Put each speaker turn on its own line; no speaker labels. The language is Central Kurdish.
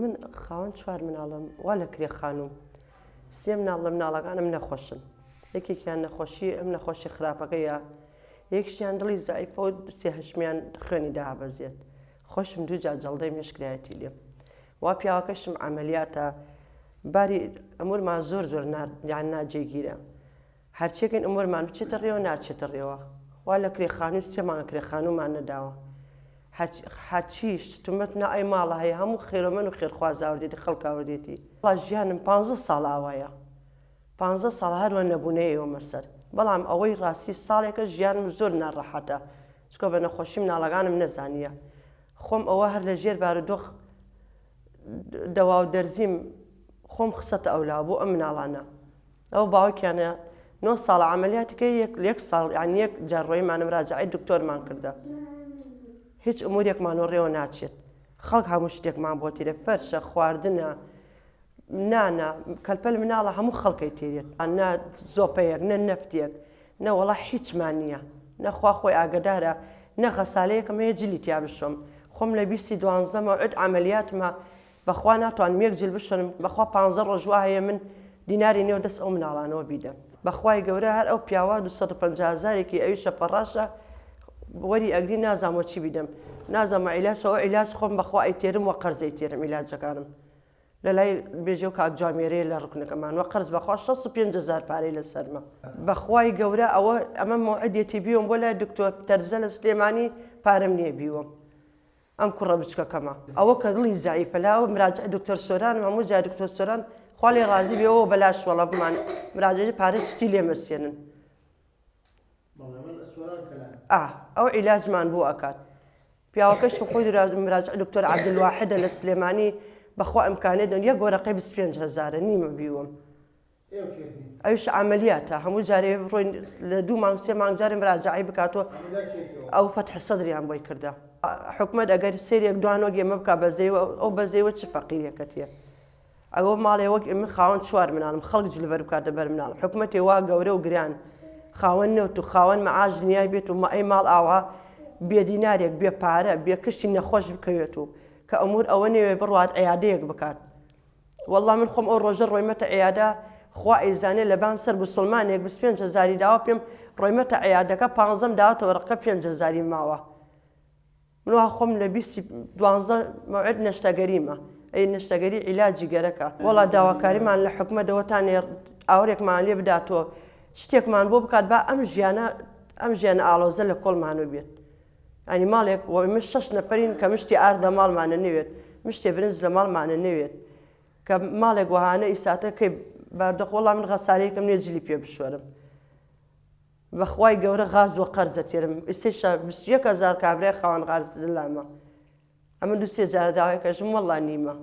من خاوەن چوار مناڵم وا لە کرێ خانووم سێ مناڵ لە مناڵەکانم نەخۆشن یەکێکیان نەخۆشی ئەم نەخۆشی خراپەکەیە یەکشیان دڵی زەعیفە و سێ هەشمیان خوێنی دابەزێت خۆشم دوو جار جەڵدەی مێشکرایەتی لێم وا پیاوەکەشم عملیاتە باری ئەمورمان زۆر زۆر یان ناجێگیرە هەرچیەکەین ئمورمان بچێتە ڕێوە ناچێتە ڕێوە وا لە کرێ خانووی سێ مانگە کرێ خانوومان نەداوە هەرچی شتومەت نا ئەی ماڵە هەیە هەموو خێرۆمەن و خێرخواز ئاوردێتی خەڵک ئاوردێتی وەڵا ژیانم پانزە ساڵ ئاوایە پانزە ساڵ هەروە نەبوونەی ئێوەمە سەر بەڵام ئەوەی ڕاستی ساڵێکە ژیانم زۆر ناڕەحەتە چکە بە نەخۆشی مناڵەکانم نەزانیە خۆم ئەوە هەر لە ژێر بارودۆخ دەوا و دەرزیم خۆم خسەتە ئەولا بۆ ئەم مناڵانە ئەو باوکیانە نۆ ساڵە عەمەلیاتی کە یەک یەک ساڵ یانی یەک جار ڕۆیمانە مراجعەی دکتۆرمان کردە هیچ ئومورێکمان و ڕێوە ناچێت خەڵک هەموو شتێکمان بۆ تێرێ فەرشە خواردنە نانە کەلپەل مناڵە هەموو خەڵکەی تێرێت نە زۆپەیەک نە نەفتێک نە وەڵا هیچمان نییە نەخوا خۆی ئاگدارە نە غەسالەیەکم هەیە جلی تیا بشۆم خۆم لە بیستی دوانزە مەوعد عەمەلیاتمە بەخوا ناتوانم یەک جل بشۆرم بەخوا پانزە ڕۆژ وا هەیە من دیناری نێو دەست ئەو مناڵانەوە بیدەم بەخوای گەورە هەر ئەو پیاوە 250 هەزارێکی ئەویشە فەڕاشە وەری ئەگری نازانم وە چی بیدەم نازانم عیلاج ئەو عیلاج خۆم بەخوا ئەیتێرم وە قەرز ئەیتێرم عیلاجەکانم لەلای بێژێ و کاک جوامێرەیە لە ڕکنەکەمان وە قەرز بەخوا 65 هەزار پارەی لەسەرمە بەخوای گەورە ئەوە ئەمە مەوعدێتی بیوم بۆ لای دکتۆر تەرزە لە سلێمانی پارەم نییە بیوم ئەم کوڕە بچکەکەمە ئەوە کە دڵی زەعیفە لا ئەوە مراجع دکتۆر سۆرانم هەموو جار دکتۆر سۆران خوا لێ ڕازی بێ ئەوە بەلاش وەڵا بمان مراجعی پارە چتی لێ مەسێنن ئا ئەو عیلاجمان بۆ ئەکات پیاوەکەشم خۆی مراجع دکتۆر عەبدولواحدە لە سلێمانی بەخوا ئیمکانێت یەک وەرەقەی 25 هەزارە نیمە بیوم ئەویش عەمەلیاتە هەموو جارێ بڕۆین لە دوو مانگ سێ مانگ جارێ مراجعەی بکاتەوە ئەو فەتح سەدریان بۆی کردە حکومەت ئەگەر سێریەک دوان وەک ئێمە بکا بەزەیوە ئەو بەزەیوە چ فەقیرێکەت هەیە ئەوە ماڵێ وەک ئێمە خاوەن چوار مناڵم خەڵک جلبەر بکاتە بەر مناڵم حکومەتێ وا گەورە و گران خاوەن نەوت و خاوەن مەعاش نیای بێت و مەئەی ماڵ ئاوا بێ دینارێک بێ پارە بێ کشتی نەخۆش بکەوێت و کە ئەمور ئەوە نەوێ بڕوات عیادەیەک بکات وەڵا من خۆم ئەو ڕۆژە ڕۆیمەتە عیادە خوا ئەیزانێ لەبان سەر بوسڵمانێک 25 هەزاری داوە پێم ڕۆیمەتە عیادەکە پانزەم داوەتە وەرەقەکە پێنج هەزاری ماوە من وا خۆم لە بیستی دوانزە مەوعد نەشتەگەریمە ئەی نەشتەگەری عیلاجی گەرەکە وەڵا داواکاریمان لە حکومەتەوە تانێ ئاورێکمان لێ بداتەوە شتێکمان بۆ بکات با ئەم ژیانە ئەم ژیانە ئاڵۆزە لە کۆڵمانەوە بێت یانی ماڵێک و ئێمە شەش نەفەرین کە مشتی ئارد لە ماڵمانە نەوێت مشتێ برنج لە ماڵمانە نەوێت کە ماڵێک وەهانە ئیساتە کەی باردەخ وەڵا من غەسالەیەکم نییە جلی پێ بشۆرم بەخوای گەورە غاز وە قەرزە تێرم ئیسێشە 21 هەزار کابرای خاوەن غاز لامە ئەمن دوو سێ جارە داوای کەژم وەڵا نیمە.